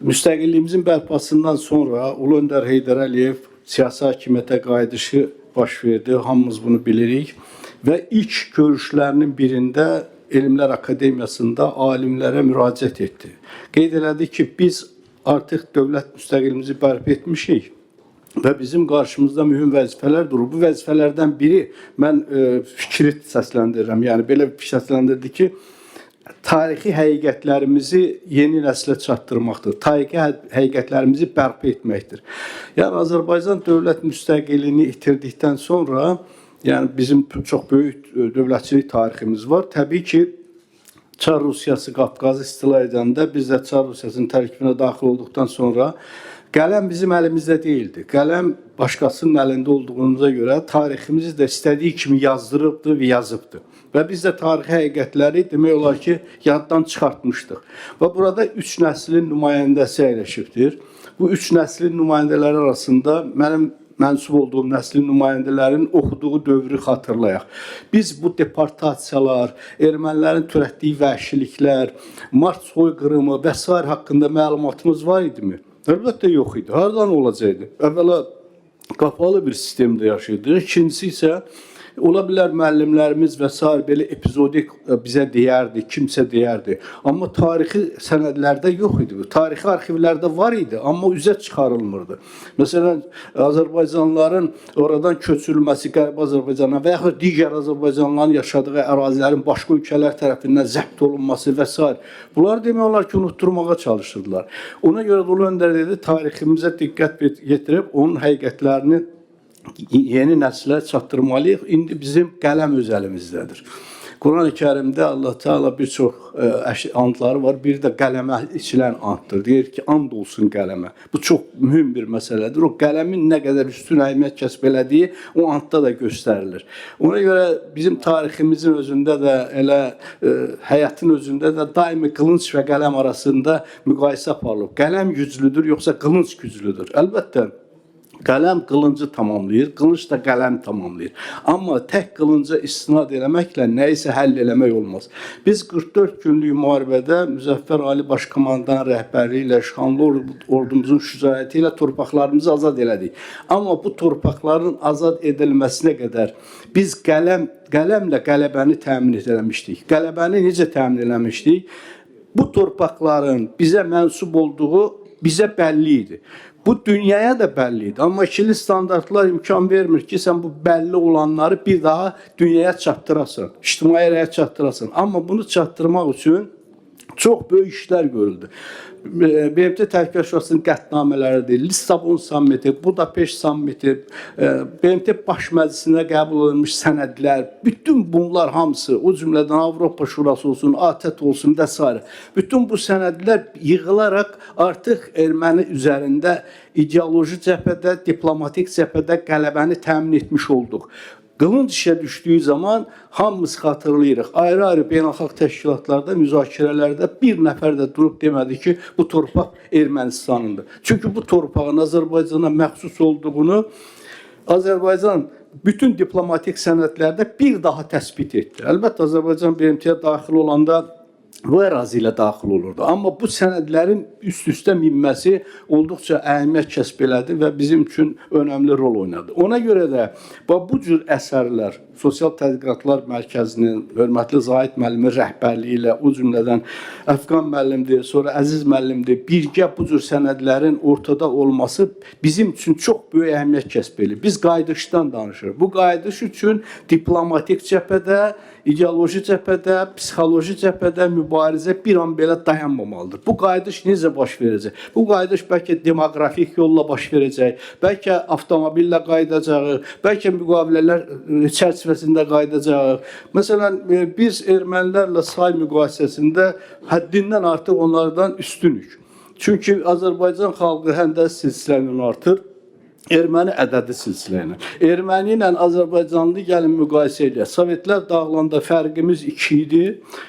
Müstəqilliyimizin bərpasından sonra Ulu Öndər Heydər Əliyev siyasi hakimiyyətə qayıdışı baş verdi. Hamımız bunu bilirik. Və ilk görüşlərinin birində Elmlər Akademiyasında alimlərə müraciət etdi. Qeyd elədi ki, biz artıq dövlət müstəqilliyimizi bərpa etmişik və bizim qarşımızda mühüm vəzifələr durur. Bu vəzifələrdən biri mən fikri səsləndirirəm. Yəni belə bir fikir səsləndirdi ki, tarixi həqiqətlərimizi yeni nəslə çatdırmaqdır. Tarixi həqiqətlərimizi bərpa etməkdir. Yəni Azərbaycan dövlət müstəqilliyini itirdikdən sonra, yəni bizim çox böyük dövlətçilik tariximiz var. Təbii ki, Çar Rusiyası Qafqazı istila edəndə biz də Çar Rusiyasının tərkibinə daxil olduqdan sonra qələm bizim əlimizdə deyildi. Qələm başqasının əlində olduğumuza görə tariximizi də istədiyi kimi yazdırıbdı və yazıbdı. Və biz də tarixi həqiqətləri demək olar ki, yaddan çıxartmışdıq. Və burada üç nəslin nümayəndəsi əyləşibdir. Bu üç nəslin nümayəndələri arasında mənim mənsub olduğum nəslin nümayəndələrinin oxuduğu dövrü xatırlayaq. Biz bu deportasiyalar, ermənilərin törətdiyi vəhşiliklər, Mart soyqırımı və sair haqqında məlumatımız var idimi? Əlbəttə yox idi. Hardan olacaqdı? Əvvəla qapalı bir sistemdə yaşayırdıq. İkincisi isə ola bilər müəllimlərimiz və sair belə epizodik bizə deyərdi, kimsə deyərdi. Amma tarixi sənədlərdə yox idi bu. Tarixi arxivlərdə var idi, amma üzə çıxarılmırdı. Məsələn, Azərbaycanlıların oradan köçürülməsi Qərbi Azərbaycana və yaxud digər Azərbaycanlıların yaşadığı ərazilərin başqa ölkələr tərəfindən zəbt olunması və sair. Bunlar demək olar ki, unutturmağa çalışırdılar. Ona görə də Ulu Öndər dedi, tariximizə diqqət yetirib onun həqiqətlərini yeni nəslə çatdırmalıyıq. İndi bizim qələm öz əlimizdədir. Quran-ı Kərimdə Allah Teala bir çox andları var. Bir də qələmə içilən anddır. Deyir ki, and olsun qələmə. Bu çox mühüm bir məsələdir. O qələmin nə qədər üstün əhəmiyyət kəsb elədiyi o andda da göstərilir. Ona görə bizim tariximizin özündə də elə həyatın özündə də daimi qılınc və qələm arasında müqayisə aparılır. Qələm güclüdür yoxsa qılınc güclüdür? Əlbəttə qələm qılıncı tamamlayır, qılınc da qələm tamamlayır. Amma tək qılınca istinad eləməklə nəyisə həll eləmək olmaz. Biz 44 günlük müharibədə Müzəffər Ali Başkomandan rəhbərliyi ilə, şanlı ordumuzun şücaəti ilə torpaqlarımızı azad elədik. Amma bu torpaqların azad edilməsinə qədər biz qələmlə qələbəni təmin eləmişdik. Qələbəni necə təmin eləmişdik? Bu torpaqların bizə mənsub olduğu bizə bəlli idi. Bu dünyaya da bəlli idi. Amma ikili standartlar imkan vermir ki, sən bu bəlli olanları bir daha dünyaya çatdırasan, ictimai rəyə çatdırasan. Amma bunu çatdırmaq üçün çox böyük işlər görüldü. BMT Təhlükəsizlik Şurasının qətnamələridir, Lissabon sammiti, Budapeşt sammiti, BMT Baş Məclisinə qəbul olunmuş sənədlər, bütün bunlar hamısı, o cümlədən Avropa Şurası olsun, ATƏT olsun və s. Bütün bu sənədlər yığılaraq artıq erməni üzərində ideoloji cəbhədə, diplomatik cəbhədə qələbəni təmin etmiş olduq. Qılınc işə düşdüyü zaman hamımız xatırlayırıq. Ayrı-ayrı beynəlxalq təşkilatlarda, müzakirələrdə bir nəfər də durub demədi ki, bu torpaq Ermənistanındır. Çünki bu torpağın Azərbaycana məxsus olduğunu Azərbaycan bütün diplomatik sənədlərdə bir daha təsbit etdi. Əlbəttə Azərbaycan BMT-yə daxil olanda bu ərazi ilə daxil olurdu. Amma bu sənədlərin üst-üstə minməsi olduqca əhəmiyyət kəsb elədi və bizim üçün önəmli rol oynadı. Ona görə də bu cür əsərlər Sosial Tədqiqatlar Mərkəzinin hörmətli Zahid müəllimin rəhbərliyi ilə, o cümlədən Əfqan müəllimdir, sonra Əziz müəllimdir, birgə bu cür sənədlərin ortada olması bizim üçün çox böyük əhəmiyyət kəsb eləyir. Biz qayıdışdan danışırıq. Bu qayıdış üçün diplomatik cəbhədə, ideoloji cəbhədə, psixoloji cəbhədə mübarizə bir an belə dayanmamalıdır. Bu qayıdış necə baş verəcək? Bu qayıdış bəlkə demoqrafik yolla baş verəcək, bəlkə avtomobillə qayıdacağıq, bəlkə müqavilələr çərçivəsində qayıdacağıq. Məsələn, biz ermənilərlə say müqayisəsində həddindən artıq onlardan üstünük. Çünki Azərbaycan xalqı həm də silsiləndən artır, Erməni ədədi silsilə ilə. Erməni ilə Azərbaycanlı gəlin müqayisə eləyək. Sovetlər dağılanda fərqimiz 2 idi,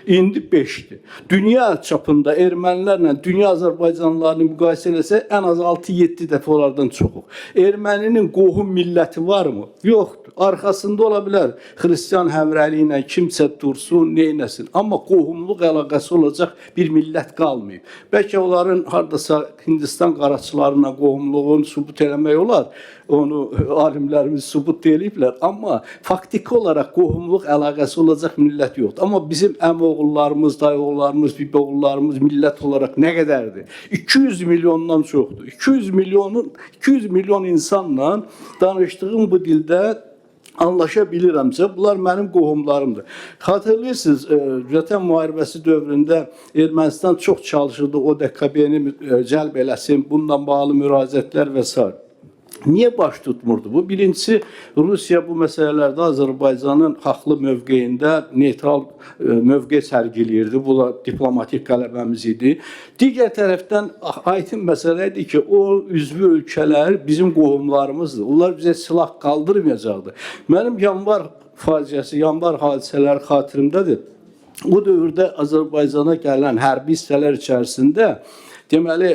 indi 5-dir. Dünya çapında ermənilərlə dünya Azərbaycanlılarını müqayisə eləsək, ən az 6-7 dəfə onlardan çoxuq. Erməninin qohum milləti varmı? Yoxdur. Arxasında ola bilər xristian həmrəyliyi ilə kimsə dursun, neynəsin. Amma qohumluq əlaqəsi olacaq bir millət qalmayıb. Bəlkə onların hardasa Hindistan qaraçılarına qohumluğunu sübut eləmək olar. Onu alimlərimiz sübut eləyiblər. Amma faktiki olaraq qohumluq əlaqəsi olacaq millət yoxdur. Amma bizim əmioğullarımız, dayıoğullarımız, biboğullarımız millət olaraq nə qədərdir? 200 milyondan çoxdur. 200 milyon insanla danışdığım bu dildə anlaşa bilirəmsə, bunlar mənim qohumlarımdır. Xatırlayırsınız, Vətən müharibəsi dövründə Ermənistan çox çalışırdı o DKB-ni cəlb eləsin, bununla bağlı müraciətlər və sair. Niyə baş tutmurdu bu? Birincisi, Rusiya bu məsələlərdə Azərbaycanın haqlı mövqeyində neytral mövqe sərgiləyirdi. Bu da diplomatik qələbəmiz idi. Digər tərəfdən aydın məsələ idi ki, o üzvü ölkələr bizim qohumlarımızdır. Onlar bizə silah qaldırmayacaqdı. Mənim yanvar faciəsi, yanvar hadisələri xatirimdədir. O dövrdə Azərbaycana gələn hərbi hissələr içərisində deməli,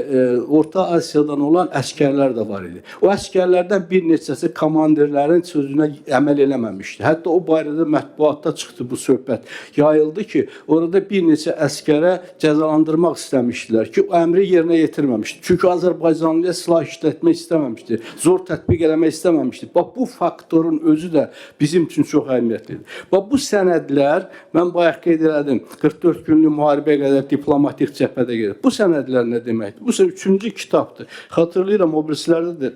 Orta Asiyadan olan əskərlər də var idi. O əskərlərdən bir neçəsi komandirlərin sözünə əməl eləməmişdi. Hətta o barədə mətbuatda çıxdı bu söhbət. Yayıldı ki, orada bir neçə əskərə cəzalandırmaq istəmişdilər ki, o əmri yerinə yetirməmişdi. Çünki Azərbaycanlıya silah işlətmək istəməmişdi. Zor tətbiq eləmək istəməmişdi. Bax, bu faktorun özü də bizim üçün çox əhəmiyyətlidir. Bax, bu sənədlər, mən bayaq qeyd elədim, 44 günlük müharibəyə qədər diplomatik cəbhədə gedir. Bu sənədlər nə deməkdir? Bu isə üçüncü kitabdır. Xatırlayıram, o birislərdə də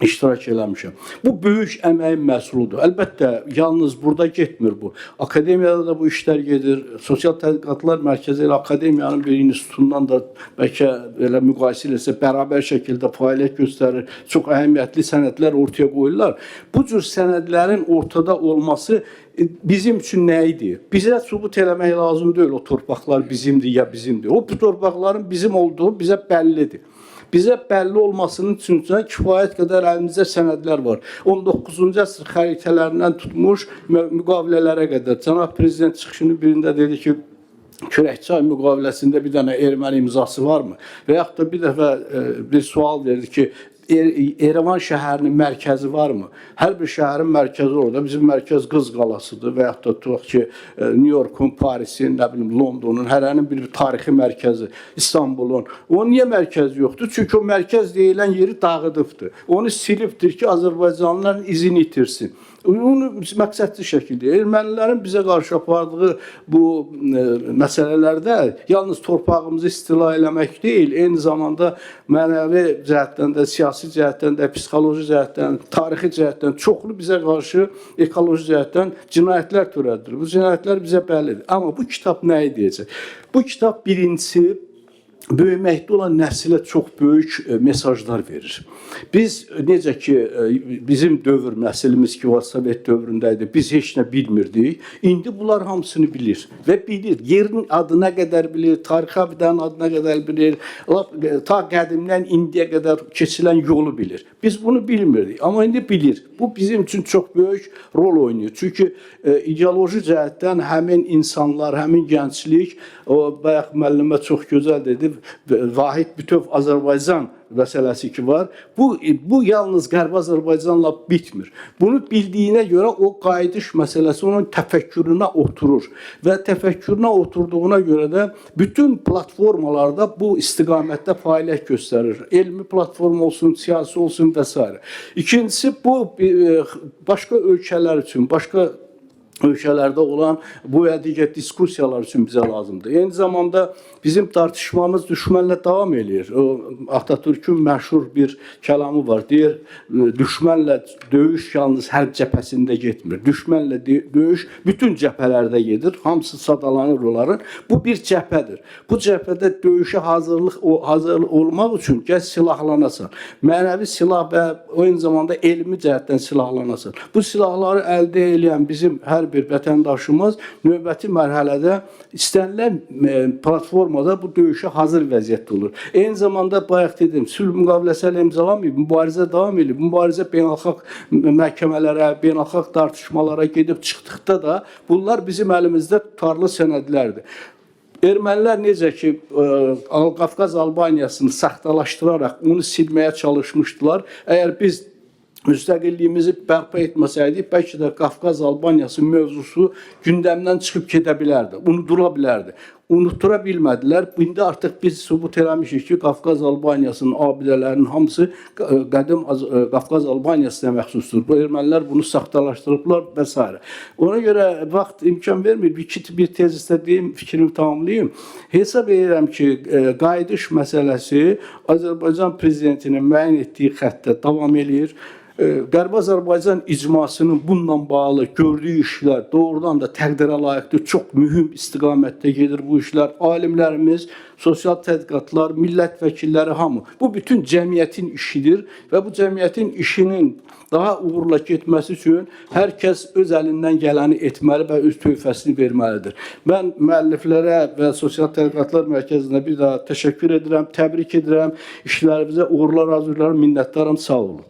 iştirak eləmişəm. Bu böyük əməyin məhsuludur. Əlbəttə, yalnız burada getmir bu. Akademiyada da bu işlər gedir. Sosial Tədqiqatlar Mərkəzi ilə akademiyanın bir institutundan da bəlkə elə müqayisə eləsə bərabər şəkildə fəaliyyət göstərir. Çox əhəmiyyətli sənədlər ortaya qoyurlar. Bu cür sənədlərin ortada olması bizim üçün nə idi? Bizə sübut eləmək lazım deyil. O torpaqlar bizimdir ya bizimdir. O torpaqların bizim olduğu bizə bəllidir. Bizə bəlli olmasının üçün kifayət qədər əlimizdə sənədlər var. 19-cu əsr xəritələrindən tutmuş müqavilələrə qədər. Cənab Prezident çıxışının birində dedi ki, Kürəkçay müqaviləsində bir dənə erməni imzası varmı? Və yaxud da bir dəfə bir sual verdi ki, Erivan şəhərinin mərkəzi varmı? Hər bir şəhərin mərkəzi orada. Bizim mərkəz Qız qalasıdır və yaxud da tutaq ki, New Yorkun, Parisin, nə bilim Londonun, hərənin bir tarixi mərkəzi, İstanbulun. Onun niyə mərkəzi yoxdur? Çünki o mərkəz deyilən yeri dağıdıbdır. Onu silibdir ki, Azərbaycanlıların izini itirsin. Onu məqsədli şəkildə ermənilərin bizə qarşı apardığı bu məsələlərdə yalnız torpağımızı istila eləmək deyil, eyni zamanda mənəvi cəhətdən də, siyasi cəhətdən də, psixoloji cəhətdən, tarixi cəhətdən çoxlu bizə qarşı ekoloji cəhətdən cinayətlər törədilir. Bu cinayətlər bizə bəllidir. Amma bu kitab nəyi deyəcək? Bu kitab birincisi böyüməkdə olan nəsilə çox böyük mesajlar verir. Biz necə ki bizim dövr nəslimiz ki var Sovet dövründə idi, biz heç nə bilmirdik. İndi bunlar hamısını bilir və bilir. Yerin adına qədər bilir, tarixi abidənin adına qədər bilir, lap ta qədimdən indiyə qədər keçilən yolu bilir. Biz bunu bilmirdik, amma indi bilir. Bu bizim üçün çox böyük rol oynayır. Çünki ideoloji cəhətdən həmin insanlar, həmin gənclik, o bayaq müəllimə çox gözəl dedi, vahid bütöv Azərbaycan məsələsi ki var. Bu yalnız Qərbi Azərbaycanla bitmir. Bunu bildiyinə görə o qayıdış məsələsi onun təfəkkürünə oturur və təfəkkürünə oturduğuna görə də bütün platformalarda bu istiqamətdə fəaliyyət göstərir. Elmi platform olsun, siyasi olsun və s. İkincisi bu başqa ölkələr üçün, başqa ölkələrdə olan bu və digər diskussiyalar üçün bizə lazımdır. Eyni zamanda bizim tartışmamız düşmənlə davam eləyir. O Atatürk'ün məşhur bir kəlamı var. Deyir, düşmənlə döyüş yalnız hərb cəbhəsində getmir. Düşmənlə döyüş bütün cəbhələrdə gedir. Hamısı sadalanır onların. Bu bir cəbhədir. Bu cəbhədə döyüşə hazırlıq olmaq üçün gəl silahlanasan. Mənəvi silah və eyni zamanda elmi cəhətdən silahlanasan. Bu silahları əldə eləyən bizim hər hər bir vətəndaşımız növbəti mərhələdə istənilən platformada bu döyüşə hazır vəziyyətdə olur. Eyni zamanda bayaq dedim, sülh müqaviləsi hələ imzalanmayıb, mübarizə davam edir. Mübarizə beynəlxalq məhkəmələrə, beynəlxalq tartışmalara gedib çıxdıqda da bunlar bizim əlimizdə tutarlı sənədlərdir. Ermənilər necə ki Qafqaz Albaniyasını saxtalaşdıraraq onu silməyə çalışmışdılar. Əgər biz müstəqilliyimizi bərpa etməsəydik, bəlkə də Qafqaz Albaniyası mövzusu gündəmdən çıxıb gedə bilərdi, unudula bilərdi. Unutdura bilmədilər. İndi artıq biz sübut eləmişik ki, Qafqaz Albaniyasının abidələrinin hamısı qədim Qafqaz Albaniyasına məxsusdur. Bu ermənilər bunu saxtalaşdırıblar və s. Ona görə vaxt imkan vermir. Bir tezisdə deyim, fikrimi tamamlayım. Hesab edirəm ki, qayıdış məsələsi Azərbaycan prezidentinin müəyyən etdiyi xəttdə davam eləyir. Qərbi Azərbaycan icmasının bununla bağlı gördüyü işlər doğrudan da təqdirə layiqdir. Çox mühüm istiqamətdə gedir bu işlər. Alimlərimiz, sosial tədqiqatlar, millət vəkilləri hamı. Bu bütün cəmiyyətin işidir və bu cəmiyyətin işinin daha uğurla getməsi üçün hər kəs öz əlindən gələni etməli və öz töhfəsini verməlidir. Mən müəlliflərə və Sosial Tədqiqatlar Mərkəzinə bir daha təşəkkür edirəm, təbrik edirəm. İşlərinizə uğurlar arzulayıram, minnətdaram. Sağ olun.